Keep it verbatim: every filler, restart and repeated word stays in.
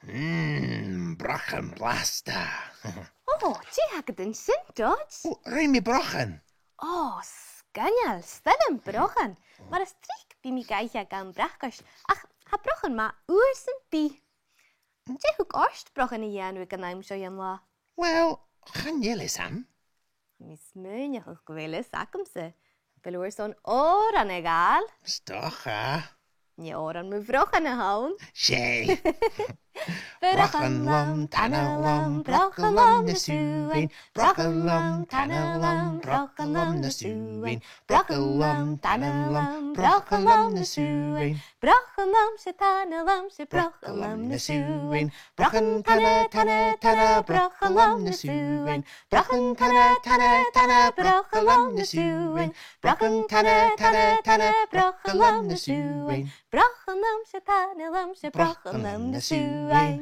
Mm, brochan blasta. Ò, dè th' agad an sin, Dodge? Ò, rinn mi brochan. Ò, sgoinneil, 's toil leam brochan. Mar as trice bidh mi ga ithe aig àm bracaist, ach tha brochan math uair sam bith. Dè thug ort brochan a dhèanamh aig an àm seo dhen latha? Well, chan eil fhios agam. Tha mi a' smaoineachadh gu bheil fhios agamsa. A bheil thu airson òran a ghabhail? 'S dòcha. Nì òran mu bhrochan a th' ann. 'S e. Brochan lom, tana lom, brochan lom na sùghain. Brochan lom, tana lom, brochan lom na sùghain. Brochan lom, tana lom, brochan lom na sùghain. Brochan lom, 's e tana lom, 's e brochan lom na sùghain. Brochan tana, tana, tana, brochan lom na sùghain. Brochan tana, tana, tana, brochan lom na sùghain. Brochan tana, tana, tana, brochan lom na sùghain. Brochan lom, 's e tana lom, 's e brochan lom na sùghain.